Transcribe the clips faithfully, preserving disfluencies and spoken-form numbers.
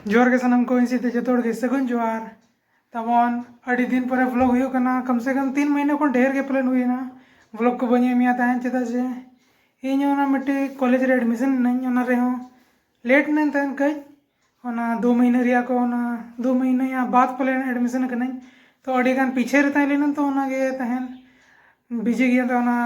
ᱡᱚᱦᱟᱨ ᱜᱮ ᱥᱟᱱᱟᱢ ᱠᱚ, ᱤᱧ ᱥᱮᱫ ᱛᱮ ᱡᱚᱛᱚ ᱦᱚᱲ ᱜᱮ ᱥᱟᱹᱜᱩᱱ ᱡᱚᱦᱟᱨ᱾ ᱛᱟᱵᱚᱱ ᱟᱹᱰᱤ ᱫᱤᱱ ᱯᱚᱨᱮ ᱵᱷᱞᱚᱜ ᱦᱩᱭᱩᱜ ᱠᱟᱱᱟ, ᱠᱚᱢ ᱥᱮ ᱠᱚᱢ ᱛᱤᱱ ᱢᱟᱹᱦᱱᱟᱹ ᱠᱷᱚᱱ ᱰᱷᱮᱨ ᱜᱮ ᱯᱟᱞᱮᱱ ᱦᱩᱭᱮᱱᱟ ᱵᱷᱞᱚᱜ ᱠᱚ ᱵᱟᱹᱧ ᱮᱢᱮᱫ ᱛᱟᱦᱮᱸᱫ, ᱪᱮᱫᱟᱜ ᱡᱮ ᱤᱧ ᱚᱱᱟ ᱢᱤᱫᱴᱮᱡ ᱠᱚᱞᱮᱡᱽ ᱨᱮ ᱮᱰᱢᱤᱥᱚᱱ ᱮᱱᱟᱹᱧ, ᱚᱱᱟ ᱨᱮᱦᱚᱸ ᱞᱮᱴ ᱮᱱᱟᱹᱧ ᱛᱟᱦᱮᱸᱫ ᱠᱟᱹᱡ, ᱚᱱᱟ ᱫᱩ ᱢᱟᱹᱦᱱᱟᱹ ᱨᱮᱭᱟᱜ ᱠᱚ, ᱚᱱᱟ ᱫᱩ ᱢᱟᱹᱦᱱᱟᱹ ᱭᱟ ᱵᱟᱫ ᱯᱟᱞᱮᱱ ᱮᱰᱢᱤᱥᱚᱱ ᱠᱟᱹᱱᱟᱹᱧ᱾ ᱛᱚ ᱟᱹᱰᱤ ᱜᱟᱱ ᱯᱤᱪᱷᱮ ᱨᱮ ᱛᱟᱦᱮᱸ ᱞᱮᱱᱟ, ᱛᱚ ᱚᱱᱟᱜᱮ ᱛᱟᱦᱮᱸᱱ ᱵᱤᱡᱤ ᱜᱮᱭᱟ, ᱛᱚ ᱚᱱᱟ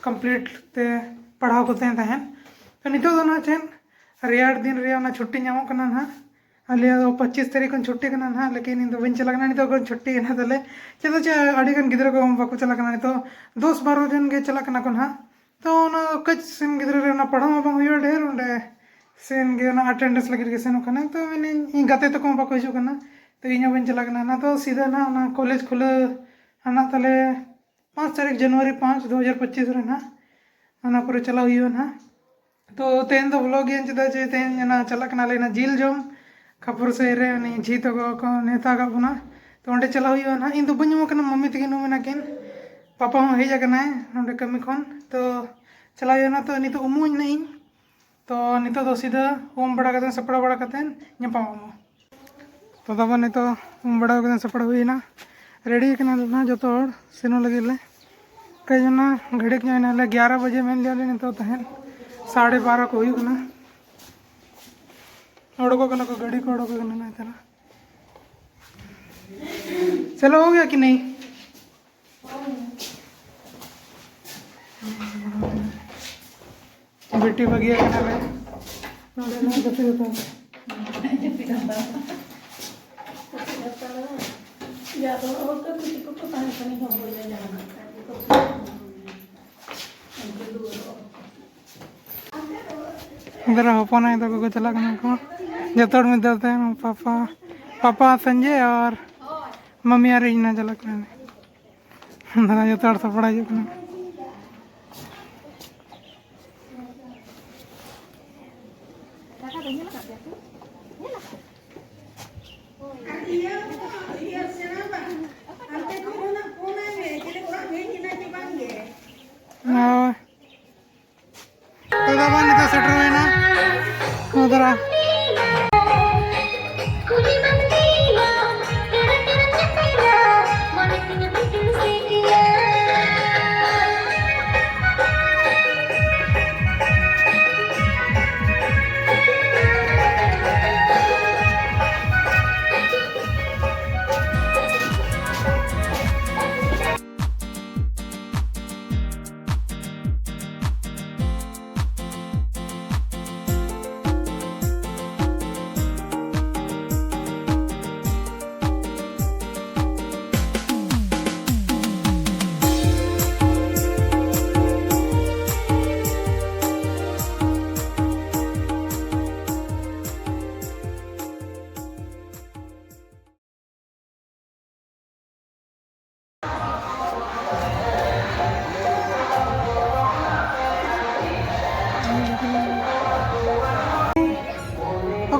ᱠᱚᱢᱯᱞᱤᱴ ᱛᱮ ᱯᱟᱲᱦᱟᱣ ᱠᱚᱛᱮ ᱛᱟᱦᱮᱸᱱ᱾ ᱛᱚ ᱱᱤᱛᱚᱜ ᱫᱚ ᱱᱟᱦᱟᱜ ᱪᱮᱫ ᱨᱮᱭᱟᱲ ᱫᱤᱱ ᱨᱮ ᱚᱱᱟ ᱪᱷᱩᱴᱤ ᱧᱟᱢᱚᱜ ᱠᱟᱱᱟ ᱱᱟᱦᱟᱜ᱾ ᱟᱞᱮᱭᱟᱜ ᱫᱚ ᱯᱚᱸᱪᱤᱥ ᱛᱟᱹᱨᱤᱠᱷ ᱠᱷᱚᱱ ᱪᱷᱩᱴᱤ ᱠᱟᱱᱟ ᱱᱟᱦᱟᱜ, ᱞᱮᱠᱤᱱ ᱤᱧ ᱫᱚ ᱵᱟᱹᱧ ᱪᱟᱞᱟᱜ ᱠᱟᱱᱟ, ᱱᱤᱛᱚᱜ ᱠᱷᱚᱱ ᱪᱷᱩᱴᱤ ᱠᱟᱱᱟ ᱛᱟᱞᱮ᱾ ᱪᱮᱫᱟᱜ ᱪᱮ ᱟᱹᱰᱤ ᱜᱟᱱ ᱜᱤᱫᱽᱨᱟᱹ ᱠᱚ ᱵᱟᱠᱚ ᱪᱟᱞᱟᱜ ᱠᱟᱱᱟ, ᱱᱤᱛᱚᱜ ᱫᱚᱥ ᱵᱟᱨᱚ ᱡᱚᱱ ᱜᱮ ᱪᱟᱞᱟᱜ ᱠᱟᱱᱟ ᱠᱚ ᱱᱟᱦᱟᱜ᱾ ᱛᱚ ᱚᱱᱟ ᱠᱟᱹᱡ ᱥᱮᱱ ᱜᱤᱫᱽᱨᱟᱹ ᱨᱮ ᱚᱱᱟ ᱯᱟᱲᱦᱟᱣ ᱦᱚᱸ ᱵᱟᱝ ᱦᱩᱭᱩᱜᱼᱟ ᱰᱷᱮᱨ, ᱚᱸᱰᱮ ᱥᱮᱱ ᱜᱮ ᱚᱱᱟ ᱟᱴᱮᱱᱰᱮᱱᱥ ᱞᱟᱹᱜᱤᱫ ᱜᱮ ᱥᱮᱱᱚᱜ ᱠᱟᱱᱟ᱾ ᱛᱚ ᱢᱮᱱᱟᱹᱧ ᱤᱧ ᱜᱟᱛᱮ ᱛᱟᱠᱚ ᱦᱚᱸ ᱵᱟᱠᱚ ᱦᱤᱡᱩᱜ ᱠᱟᱱᱟ, ᱛᱚ ᱤᱧ ᱦᱚᱸ ᱵᱟᱹᱧ ᱪᱟᱞᱟᱜ ᱠᱟᱱᱟ᱾ ᱚᱱᱟ ᱫᱚ ᱥᱤᱫᱷᱟᱹ ᱱᱟᱦᱟᱜ ᱚᱱᱟ ᱠᱚᱞᱮᱡᱽ ᱠᱷᱩᱞᱟᱹᱣ ᱦᱟᱱᱟ ᱛᱟᱞᱮ ᱯᱟᱸᱪ ᱛᱟᱹᱨᱤᱠᱷ ᱡᱟᱱᱩᱣᱟᱨᱤ ᱯᱟᱸᱪ ᱫᱩ ᱦᱟᱡᱟᱨ ᱯᱚᱸᱪᱤᱥ ᱨᱮ ᱱᱟᱦᱟᱜ ᱚᱱᱟ ᱠᱚᱨᱮ ᱪᱟᱞᱟᱣ ᱦᱩᱭᱩᱜᱼᱟ ᱱᱟᱦᱟᱜ᱾ ᱛᱚ ᱛᱮᱦᱮᱧ ᱫᱚ ᱵᱷᱞᱚᱜ ᱜᱮᱭᱟᱹᱧ, ᱪᱮᱫᱟᱜ ᱡᱮ ᱛᱮᱦᱮᱧ ᱚᱱᱟ ᱪᱟᱞᱟᱜ ᱠᱟᱱᱟᱞᱮ ᱚᱱᱟ ᱡᱤᱞ ᱡᱚᱢ᱾ ᱠᱷᱟᱯᱩᱨ ᱥᱟᱹᱭ ᱨᱮ ᱩᱱᱤ ᱡᱷᱤ ᱛᱟᱠᱚ ᱠᱚ ᱱᱮᱣᱛᱟ ᱟᱠᱟᱫ ᱵᱚᱱᱟ, ᱛᱚ ᱚᱸᱰᱮ ᱪᱟᱞᱟᱣ ᱦᱩᱭᱩᱜᱼᱟ ᱱᱟᱦᱟᱜ᱾ ᱤᱧ ᱫᱚ ᱵᱟᱹᱧ ᱧᱟᱢ ᱠᱟᱱᱟ, ᱢᱟᱹᱢᱤ ᱛᱟᱹᱠᱤᱱ ᱩᱢ ᱮᱱᱟ ᱠᱤᱱ, ᱯᱟᱯᱟ ᱦᱚᱸ ᱦᱮᱡ ᱟᱠᱟᱱᱟᱭ ᱱᱚᱸᱰᱮ ᱠᱟᱹᱢᱤ ᱠᱷᱚᱱ᱾ ᱛᱚ ᱪᱟᱞᱟᱣ ᱦᱩᱭᱩᱜᱼᱟ ᱱᱟᱦᱟᱜ, ᱛᱚ ᱱᱤᱛᱚᱜ ᱩᱢᱩᱜ ᱟᱹᱧ ᱱᱟᱦᱟᱜ ᱤᱧ᱾ ᱛᱚ ᱱᱤᱛᱚᱜ ᱫᱚ ᱥᱤᱫᱷᱟᱹ ᱩᱢ ᱵᱟᱲᱟ ᱠᱟᱛᱮ ᱥᱟᱯᱲᱟᱣ ᱵᱟᱲᱟ ᱠᱟᱛᱮ ᱧᱟᱯᱟᱢ ᱟᱵᱚ᱾ ᱛᱚ ᱛᱟᱵᱚᱱ ᱱᱤᱛᱚᱜ ᱩᱢ ᱵᱟᱲᱟ ᱠᱟᱛᱮ ᱥᱟᱯᱲᱟᱣ ᱦᱩᱭᱱᱟ, ᱨᱮᱰᱤ ᱠᱟᱱᱟ ᱞᱮ ᱱᱟᱦᱟᱜ ᱡᱚᱛᱚ ᱦᱚᱲ ᱥᱮᱱᱚᱜ ᱞᱟᱹᱜᱤᱫ ᱞᱮ᱾ ᱠᱟᱹᱡ ᱚᱱᱟ ᱜᱷᱟᱹᱲᱤᱠ ᱧᱚᱜ ᱮᱱᱟᱞᱮ, ᱜᱭᱟᱨᱟ ᱵᱟᱡᱮ ᱢᱮᱱ ᱞᱮᱭᱟ ᱞᱮ, ᱱᱤᱛᱚᱜ ᱛᱟᱦᱮᱸᱱ ᱥᱟᱲᱮ ᱵᱟᱨᱚ ᱠᱚ ᱦᱩᱭᱩᱜ ᱠᱟᱱᱟ᱾ ᱚᱰᱚᱠᱚᱜ ᱠᱟᱱᱟ ᱠᱚ, ᱜᱟᱹᱰᱤ ᱠᱚ ᱚᱰᱚᱠᱚᱜ ᱠᱟᱱᱟ ᱱᱮᱛᱟᱨ᱾ ᱪᱚᱞᱚ ᱦᱳ ᱜᱮᱭᱟ ᱠᱤ ᱱᱟᱦᱤᱸ? ᱵᱤᱴᱤ ᱵᱟᱹᱜᱤᱭᱟ ᱠᱟᱱᱟ ᱞᱮ᱾ ᱱᱚᱰᱮ ᱱᱟᱜ ᱜᱟᱛᱮ ᱠᱚ᱾ ᱩᱱᱠᱩ ᱨᱮᱱ ᱦᱚᱯᱚᱱ ᱟᱭᱳ ᱛᱟᱠᱚ ᱠᱚ ᱪᱟᱞᱟᱜ ᱠᱟᱱᱟ ᱠᱚ᱾ ᱡᱚᱛᱚ ᱦᱚᱲ ᱢᱤᱫ ᱫᱷᱟᱣ ᱛᱮ, ᱯᱟᱯᱟ, ᱯᱟᱯᱟ ᱥᱚᱧᱡᱚᱭ ᱟᱨ ᱢᱟᱢᱤ ᱟᱨ ᱤᱧ ᱱᱟ ᱪᱟᱞᱟᱜ ᱠᱟᱱᱟ᱾ ᱫᱟᱫᱟ ᱡᱚᱛᱚ ᱦᱚᱲ ᱥᱟᱯᱲᱟᱣ ᱦᱤᱡᱩᱜ ᱠᱟᱱᱟ᱾ ᱦᱳᱭ᱾ ᱛᱚ ᱫᱟᱫᱟ ᱱᱤᱛᱚᱜ ᱥᱮᱴᱮᱨ ᱦᱩᱭᱱᱟ᱾ ᱱᱚᱣᱟ ᱫᱟᱨᱟ᱾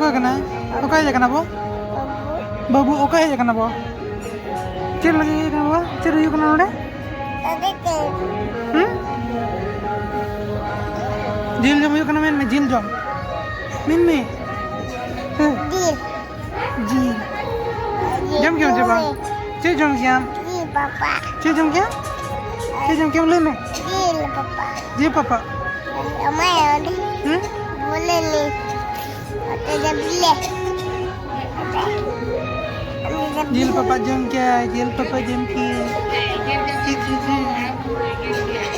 ᱚᱠᱚᱭ ᱠᱟᱱᱟᱭ? ᱚᱠᱚᱭ ᱦᱮᱡ ᱟᱠᱟᱱᱟ ᱵᱚ? ᱵᱟᱹᱵᱩ, ᱚᱠᱚᱭ ᱦᱮᱡ ᱟᱠᱟᱱᱟ ᱵᱚ? ᱪᱮᱫ ᱞᱟᱹᱜᱤᱫ ᱦᱮᱡ ᱟᱠᱟᱱᱟ ᱵᱚ? ᱪᱮᱫ ᱦᱩᱭᱩᱜ ᱠᱟᱱᱟ ᱱᱚᱰᱮ? ᱦᱩᱸ? ᱡᱤᱞ ᱡᱚᱢ ᱦᱩᱭᱩᱜ ᱠᱟᱱᱟ, ᱢᱮᱱ ᱢᱮ, ᱡᱤᱞ ᱡᱚᱢ᱾ ᱢᱮᱱ ᱢᱮ᱾ ᱦᱮᱸ᱾ ᱡᱤᱞ᱾ ᱡᱤᱞ᱾ ᱡᱚᱢ ᱠᱮᱫᱟᱢ ᱪᱮ ᱵᱟᱝ? ᱪᱮᱫ ᱡᱚᱢ ᱠᱮᱫᱟᱢ? ᱡᱤᱞ ᱯᱟᱯᱟ᱾ ᱪᱮᱫ ᱡᱚᱢ ᱠᱮᱫᱟᱢ? ᱪᱮᱫ ᱡᱚᱢ ᱠᱮᱫᱟᱢ? ᱞᱟᱹᱭ ᱢᱮ᱾ ᱡᱤᱞ ᱯᱟᱯᱟ᱾ ᱡᱤᱞ ᱯᱟᱯᱟ᱾ ᱟᱢᱟᱭ ᱚᱸᱰᱮ᱾ ᱦᱩᱸ? ᱵᱚᱞᱮ ᱞᱮ᱾ ᱚᱸᱰᱮ ᱫᱚ ᱵᱚᱞᱮ᱾ ᱡᱤᱞ ᱯᱟᱯᱟ ᱡᱚᱢ ᱠᱮᱫᱟᱭ, ᱡᱤᱞ ᱯᱟᱯᱟ ᱡᱚᱢ ᱠᱮᱫᱟᱭ᱾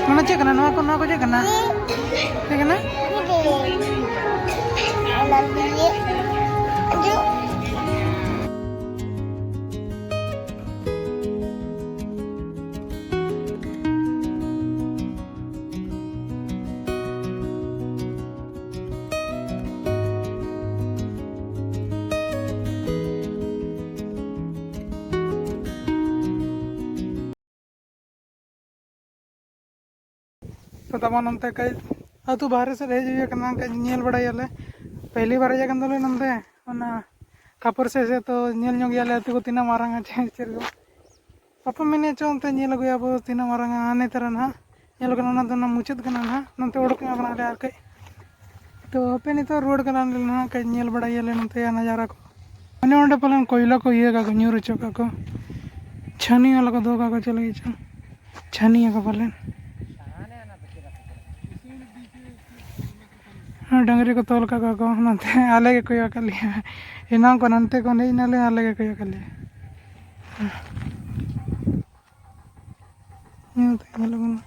ᱚᱱᱟ ᱪᱮᱫ ᱠᱟᱱᱟ? ᱱᱚᱣᱟ ᱠᱚ, ᱱᱚᱣᱟ ᱠᱚ ᱪᱮᱫ ᱠᱟᱱᱟ? ᱪᱮᱫ ᱠᱟᱱᱟ? ᱚᱱᱟ ᱵᱚᱞᱮ᱾ ᱛᱚ ᱛᱟᱵᱚᱱ ᱱᱚᱱᱛᱮ ᱠᱟᱹᱡ ᱟᱹᱛᱩ ᱵᱟᱦᱨᱮ ᱥᱮᱫ ᱦᱮᱡ ᱦᱩᱭ ᱟᱠᱟᱱᱟ, ᱠᱟᱹᱡ ᱧᱮᱞ ᱵᱟᱲᱟᱭᱟᱞᱮ᱾ ᱯᱮᱦᱞᱤ ᱵᱟᱨ ᱦᱮᱡ ᱟᱠᱟᱱ ᱛᱟᱞᱮ ᱱᱚᱱᱛᱮ, ᱚᱱᱟ ᱠᱷᱟᱯᱚᱨ ᱥᱮᱫ ᱥᱮ, ᱛᱚ ᱧᱮᱞ ᱧᱚᱜ ᱜᱮᱭᱟᱞᱮ ᱟᱹᱛᱩ ᱠᱚ ᱛᱤᱱᱟᱹᱜ ᱢᱟᱨᱟᱝᱟ, ᱪᱮᱫ ᱪᱮᱫ ᱠᱚ᱾ ᱵᱟᱯᱮ ᱢᱮᱱᱮᱫ ᱪᱚ ᱚᱱᱛᱮ ᱧᱮᱞ ᱟᱹᱜᱩᱭᱟ ᱵᱚ ᱛᱤᱱᱟᱹᱜ ᱢᱟᱨᱟᱝᱟ, ᱦᱟᱱᱮ ᱛᱟᱨᱟ ᱱᱟᱦᱟᱜ ᱧᱮᱞ ᱠᱟᱱᱟ, ᱚᱱᱟ ᱫᱚ ᱚᱱᱟ ᱢᱩᱪᱟᱹᱫ ᱠᱟᱱᱟ ᱱᱟᱦᱟᱜ᱾ ᱱᱚᱱᱛᱮ ᱚᱰᱚᱠ ᱧᱚᱜ ᱠᱟᱱᱟ ᱞᱮ ᱟᱨ ᱠᱟᱹᱡ᱾ ᱛᱚ ᱦᱟᱯᱮ ᱱᱤᱛᱚᱜ ᱨᱩᱣᱟᱹᱲ ᱠᱟᱱᱟ ᱞᱮ ᱱᱟᱦᱟᱜ, ᱠᱟᱹᱡ ᱧᱮᱞ ᱵᱟᱲᱟᱭᱟᱞᱮ ᱱᱚᱱᱛᱮᱭᱟᱜ ᱱᱟᱡᱟᱨᱟ ᱠᱚ᱾ ᱚᱱᱮ ᱚᱸᱰᱮ ᱯᱟᱞᱮᱱ ᱠᱚᱭᱞᱟ ᱠᱚ ᱤᱭᱟᱹ ᱠᱟᱜ ᱠᱚ, ᱧᱩᱨ ᱦᱚᱪᱚ ᱠᱟᱜ ᱠᱚ, ᱪᱷᱟᱹᱱᱤ ᱟᱞᱚ ᱠᱚ ᱫᱚᱦᱚ ᱠᱟᱜ ᱠᱚ, ᱪᱮᱫ ᱞᱟᱹᱜᱤᱫ ᱪᱚ ᱪᱷᱟᱹᱱᱤᱭᱟᱠᱚ ᱯᱟᱞᱮᱱ᱾ ᱰᱟᱹᱝᱨᱤ ᱠᱚ ᱛᱚᱞ ᱠᱟᱜ ᱠᱚᱣᱟ ᱠᱚ, ᱱᱚᱛᱮ ᱟᱞᱮ ᱜᱮ ᱠᱚᱭᱚᱜ ᱟᱠᱟᱫ ᱞᱮᱭᱟ᱾ ᱮᱱᱟᱝ ᱠᱷᱚᱱ ᱦᱟᱱᱛᱮ ᱠᱷᱚᱱ ᱦᱮᱡ ᱮᱱᱟᱞᱮ, ᱟᱞᱮ ᱜᱮ ᱠᱚᱭᱚᱜ ᱟᱠᱟᱫ ᱞᱮᱭᱟ᱾ ᱱᱚᱛᱮ ᱧᱮᱞᱚᱜ ᱠᱟᱱᱟ᱾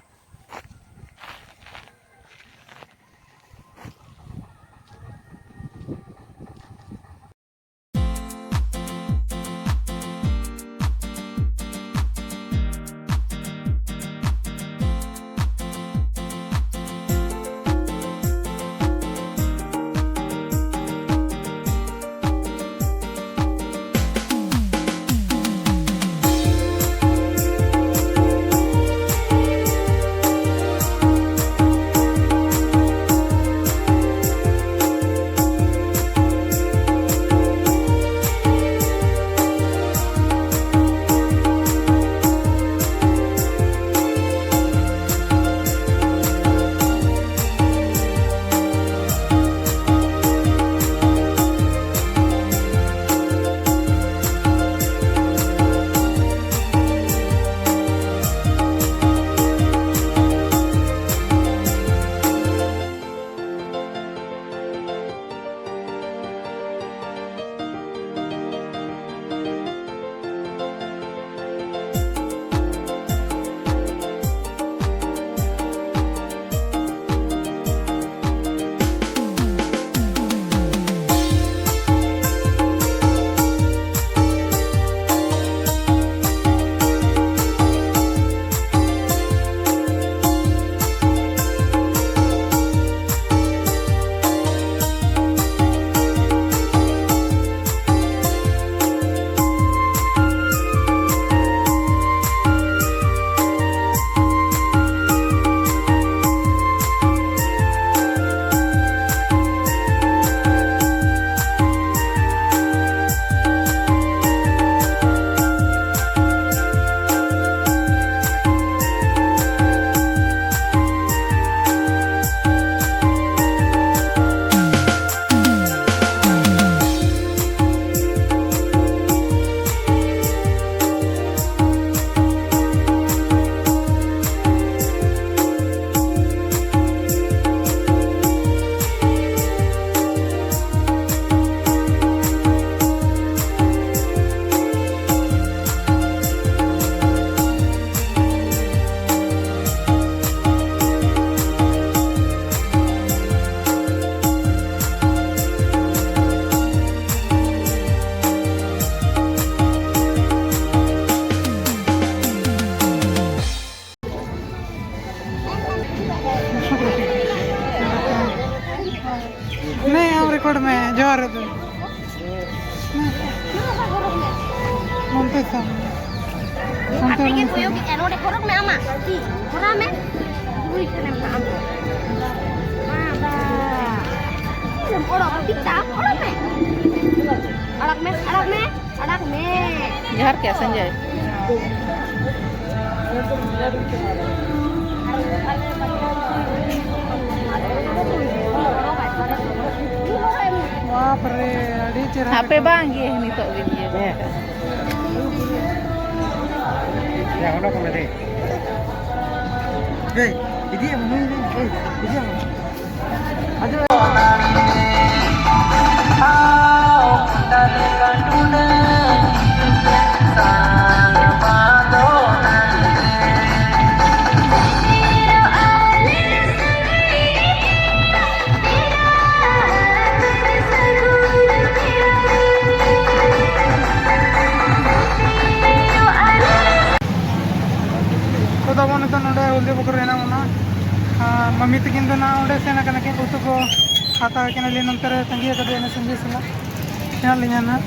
ᱨᱚᱲ ᱢᱮ, ᱡᱚᱦᱟᱨ ᱜᱮ᱾ ᱱᱚᱱᱛᱮ ᱥᱟᱢ-, ᱱᱚᱱᱛᱮ ᱟᱯᱮ ᱜᱮ ᱢᱮ᱾ ᱠᱚᱭᱚᱜ ᱮᱫᱼᱟ, ᱱᱚᱰᱮ ᱦᱚᱨᱚᱜ ᱢᱮ ᱟᱢᱟᱜ ᱛᱤ, ᱦᱚᱨᱟᱜ ᱢᱮ᱾ ᱫᱩᱭ ᱠᱷᱟᱱᱮᱢ ᱱᱟᱜ ᱟᱢ ᱫᱚ᱾ ᱵᱟᱵᱟ᱾ ᱚᱲᱚᱜ, ᱴᱤᱠ ᱴᱟᱠ, ᱚᱲᱚᱜ ᱢᱮ᱾ ᱟᱲᱟᱜ ᱢᱮ, ᱟᱲᱟᱜ ᱢᱮ᱾ ᱟᱲᱟᱜ ᱢᱮ᱾ ᱡᱚᱦᱟᱨ ᱠᱮ ᱥᱚᱧᱡᱚᱭ᱾ ᱵᱟᱯ ᱨᱮ, ᱟᱹᱰᱤ ᱪᱮᱦᱨᱟ ᱦᱟᱯᱮ ᱠᱟᱴᱟᱣ᱾ ᱵᱟᱝ ᱜᱮ ᱱᱤᱛᱚᱜ ᱜᱮ ᱤᱭᱟᱹ᱾ ᱦᱮᱸ᱾ ᱭᱟ, ᱚᱱᱟ ᱠᱚ ᱢᱮ ᱫᱮ᱾ ᱫᱮ, ᱤᱫᱤᱭᱟᱢ, ᱱᱩᱭ, ᱱᱩᱭ, ᱫᱮ, ᱤᱫᱤᱭᱟᱢ᱾ ᱛᱚ ᱛᱟᱵᱚᱱ ᱱᱤᱛᱚᱜ ᱱᱚᱰᱮ ᱦᱚᱞᱫᱤ ᱯᱩᱠᱷᱩᱨ ᱨᱮ ᱦᱮᱱᱟᱜ ᱵᱚᱱᱟ᱾ ᱟᱨ ᱢᱟᱹᱢᱤ ᱛᱟᱹᱠᱤᱱ ᱫᱚ ᱱᱟᱜ ᱚᱸᱰᱮ ᱥᱮᱱ ᱟᱠᱟᱱᱟ ᱠᱤᱱ, ᱩᱛᱩ ᱠᱚ ᱦᱟᱛᱟᱣ ᱠᱤᱱᱟ ᱞᱤᱧ ᱱᱚᱱᱛᱮ ᱨᱮ ᱛᱟᱺᱜᱤ ᱟᱠᱟᱫᱮᱭᱟ ᱱᱟᱜ ᱥᱟᱺᱜᱤᱧ ᱥᱮᱱᱟᱜ᱾ ᱦᱮᱱᱟᱜ ᱞᱤᱧᱟ ᱱᱟᱜ᱾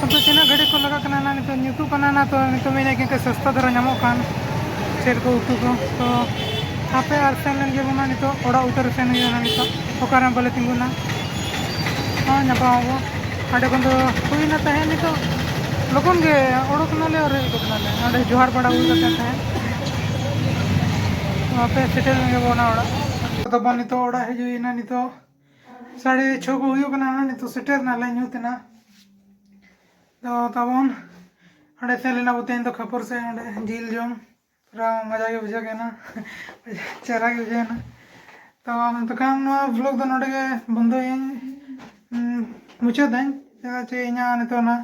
ᱟᱫᱚ ᱛᱤᱱᱟᱹᱜ ᱜᱟᱹᱰᱤ ᱠᱚ ᱞᱟᱜᱟᱜ ᱠᱟᱱᱟ ᱱᱟᱜ, ᱱᱤᱛᱚᱜ ᱧᱩᱛᱩ ᱠᱟᱱᱟ ᱱᱟᱜ, ᱛᱚ ᱱᱤᱛᱚᱜ ᱢᱮᱱᱮᱫ ᱠᱤᱱ ᱥᱚᱥᱛᱟ ᱫᱷᱟᱨᱟ ᱧᱟᱢᱚᱜ ᱠᱟᱱ ᱪᱮᱫ ᱠᱚ ᱩᱛᱩ ᱠᱚ᱾ ᱛᱚ ᱦᱟᱯᱮ ᱟᱨ ᱥᱮᱱ ᱞᱮᱱ ᱜᱮ ᱵᱚᱱᱟ, ᱱᱤᱛᱚᱜ ᱚᱲᱟᱜ ᱩᱛᱟᱹᱨ ᱥᱮᱱ ᱦᱩᱭᱩᱜᱼᱟ ᱱᱟᱜ᱾ ᱱᱤᱛᱚᱜ ᱚᱠᱟᱨᱮ ᱵᱟᱞᱮ ᱛᱤᱸᱜᱩᱱᱟ, ᱦᱚᱸ ᱧᱟᱯᱟᱢ ᱟᱵᱚ᱾ ᱦᱟᱸᱰᱮ ᱠᱷᱚᱱ ᱫᱚ ᱦᱩᱭᱱᱟ ᱛᱟᱦᱮᱸᱫ, ᱱᱤᱛᱚᱜ ᱞᱚᱜᱚᱱ ᱜᱮ ᱚᱰᱚᱠ ᱱᱟᱞᱮ ᱟᱨ ᱦᱮᱡ ᱜᱚᱫ ᱱᱟᱞᱮ᱾ ᱦᱟᱸᱰᱮ ᱡᱚᱦᱟᱨ ᱵᱟᱲᱟ ᱦᱩᱭ ᱠᱟᱛᱮ ᱛᱟᱦᱮᱸᱫ᱾ ᱛᱚ ᱟᱯᱮ ᱥᱮᱴᱮᱨ ᱞᱮᱱ ᱜᱮ ᱵᱚᱱᱟ ᱚᱲᱟᱜ᱾ ᱛᱚᱵᱚᱱ ᱱᱤᱛᱚᱜ ᱚᱲᱟᱜ ᱦᱮᱡ ᱦᱩᱭᱱᱟ, ᱱᱤᱛᱚᱜ ᱥᱟᱲᱮ ᱪᱷᱚ ᱠᱚ ᱦᱩᱭᱩᱜ ᱠᱟᱱᱟ, ᱱᱤᱛᱚᱜ ᱥᱮᱴᱮᱨ ᱱᱟᱞᱮ ᱧᱩᱛ ᱮᱱᱟ᱾ ᱛᱚ ᱛᱟᱵᱚᱱ ᱦᱟᱸᱰᱮ ᱥᱮᱱ ᱞᱮᱱᱟ ᱵᱚ ᱛᱮᱦᱮᱧ ᱫᱚ ᱠᱷᱟᱯᱚᱨ ᱥᱮ ᱚᱸᱰᱮ ᱡᱤᱞ ᱡᱚᱢ᱾ ᱯᱩᱨᱟᱹ ᱢᱚᱡᱟ ᱜᱮ ᱵᱩᱡᱷᱟᱹᱣ ᱠᱟᱱᱟ, ᱪᱮᱦᱨᱟ ᱜᱮ ᱵᱩᱡᱷᱟᱹᱣ ᱮᱱᱟ᱾ ᱛᱚ ᱛᱚᱠᱷᱟᱱ ᱱᱚᱣᱟ vlog ᱫᱚ ᱱᱚᱰᱮ ᱜᱮ ᱵᱚᱱᱫᱚᱭᱟᱹᱧ, ᱩᱸ, ᱢᱩᱪᱟᱹᱫᱟᱹᱧ᱾ ᱪᱮᱫᱟᱜ ᱪᱮ ᱤᱧᱟᱹᱜ ᱱᱤᱛᱚᱜ ᱚᱱᱟ,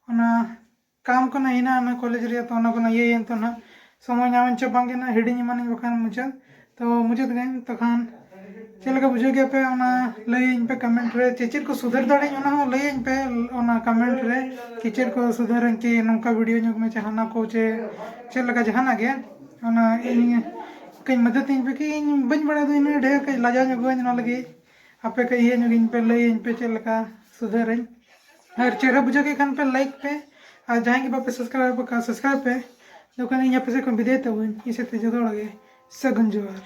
ᱚᱱᱟ ᱠᱟᱢ ᱠᱚ ᱱᱟᱜ ᱦᱮᱱᱟᱜᱼᱟ ᱚᱱᱟ ᱠᱚᱞᱮᱡᱽ ᱨᱮᱭᱟᱜ, ᱛᱚ ᱚᱱᱟ ᱠᱚ ᱱᱟᱜ ᱤᱭᱟᱹᱭᱟᱹᱧ ᱛᱚ ᱱᱟᱜ᱾ ᱥᱚᱢᱚᱭ ᱧᱟᱢᱟᱹᱧ ᱪᱮ ᱵᱟᱝ ᱜᱮ ᱱᱟᱜ ᱦᱤᱲᱤᱧ ᱮᱢᱟᱱᱤᱧ ᱵᱟᱠᱷᱟᱱ ᱢᱩᱪᱟᱹᱫ᱾ ᱛᱚ ᱢᱩᱪᱟᱹᱫ ᱜᱮ ᱛᱚᱠᱷᱟᱱ ᱪᱮᱫ ᱞᱮᱠᱟ ᱵᱩᱡᱷᱟᱹᱣ ᱠᱮᱫᱟ ᱯᱮ ᱚᱱᱟ ᱞᱟᱹᱭᱟᱹᱧ ᱯᱮ comment ᱨᱮ, ᱪᱮᱫ ᱪᱮᱫ ᱠᱚ ᱥᱩᱫᱷᱟᱹᱨ ᱫᱟᱲᱮᱭᱟᱹᱧ ᱚᱱᱟ ᱦᱚᱸ ᱞᱟᱹᱭᱟᱹᱧ ᱯᱮ ᱚᱱᱟ comment ᱨᱮ, ᱠᱤ ᱪᱮᱫ ᱠᱚ ᱥᱩᱫᱷᱟᱹᱨᱟᱹᱧ ᱠᱤ ᱱᱚᱝᱠᱟ video ᱧᱚᱜ ᱢᱮ ᱪᱮ ᱦᱟᱱᱟ ᱠᱚ ᱪᱮ ᱪᱮᱫ ᱞᱮᱠᱟ ᱡᱟᱦᱟᱱᱟᱜ ᱜᱮ ᱚᱱᱟ ᱤᱧ ᱠᱟᱹᱡ ᱢᱚᱫᱚᱫ ᱤᱧ ᱯᱮ ᱠᱤ ᱤᱧ ᱵᱟᱹᱧ ᱵᱟᱲᱟᱭ ᱫᱚ ᱤᱱᱟᱹ ᱰᱷᱮᱨ ᱠᱟᱹᱡ ᱞᱟᱡᱟᱣ ᱧᱚᱜᱚᱜ ᱟᱹᱧ ᱚᱱᱟ ᱞᱟᱹᱜᱤᱫ᱾ ᱟᱯᱮ ᱠᱟᱹᱡ ᱤᱭᱟᱹ ᱧᱚᱜ ᱤᱧ ᱯᱮ, ᱞᱟᱹᱭᱟᱹᱧ ᱯᱮ ᱪᱮᱫ ᱞᱮᱠᱟ ᱥᱩᱫᱷᱟᱹᱨᱟᱹᱧ᱾ ᱟᱨ ᱪᱮᱦᱨᱟ ᱵᱩᱡᱷᱟᱹᱣ ᱠᱮᱫ ᱠᱷᱟᱱ ᱯᱮ like ᱯᱮ, ᱟᱨ ᱡᱟᱦᱟᱸᱭ ᱜᱮ ᱵᱟᱯᱮ subscribe ᱟᱠᱟᱫ subscribe ᱯᱮ᱾ ᱫᱚᱠᱟᱱ ᱤᱧ ᱟᱯᱮ ᱥᱮᱫ ᱠᱷᱚᱱ ᱵᱤᱫᱟᱹᱭ ᱛᱟᱵᱚᱱ, ᱤᱧ ᱥᱮᱫ ᱛᱮ ᱡᱚᱛᱚ ᱦᱚᱲ ᱜᱮ ᱥᱟᱹᱜᱩᱱ ᱡᱚᱦᱟᱨ᱾